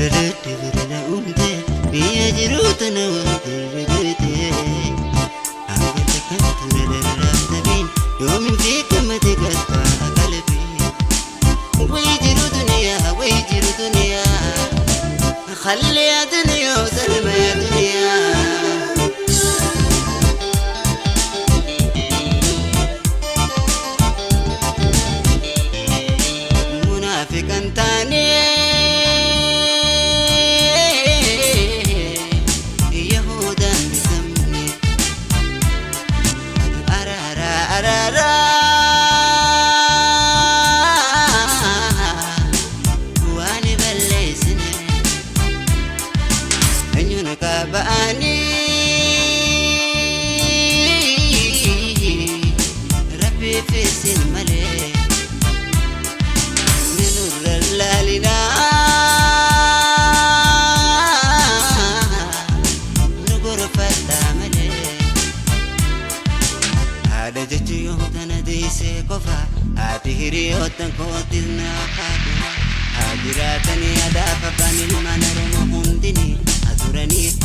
Dadadde bira na uumte, biyya jiruu tana wanti irra goote. Hanga takkamtu na dararaaf tabiin, yoomin beekamate gattaa qalbii. Way jiru duniyaa, way jiru duniyaa, خلي يا دنيا وسلمى يا دنيا. منافقا تاني يهودا بسمني أرارا أرارا وأنا بلسني أنيونك بأني ربي في سن ملي من اللالنا نقر فتاملي haadha jechuun yoo tana deessee qofa, haati hiriyoottan kootis na haadha haa jiraatanii adaaf abbaan ilmaan Oromoo hundini haa turaniif.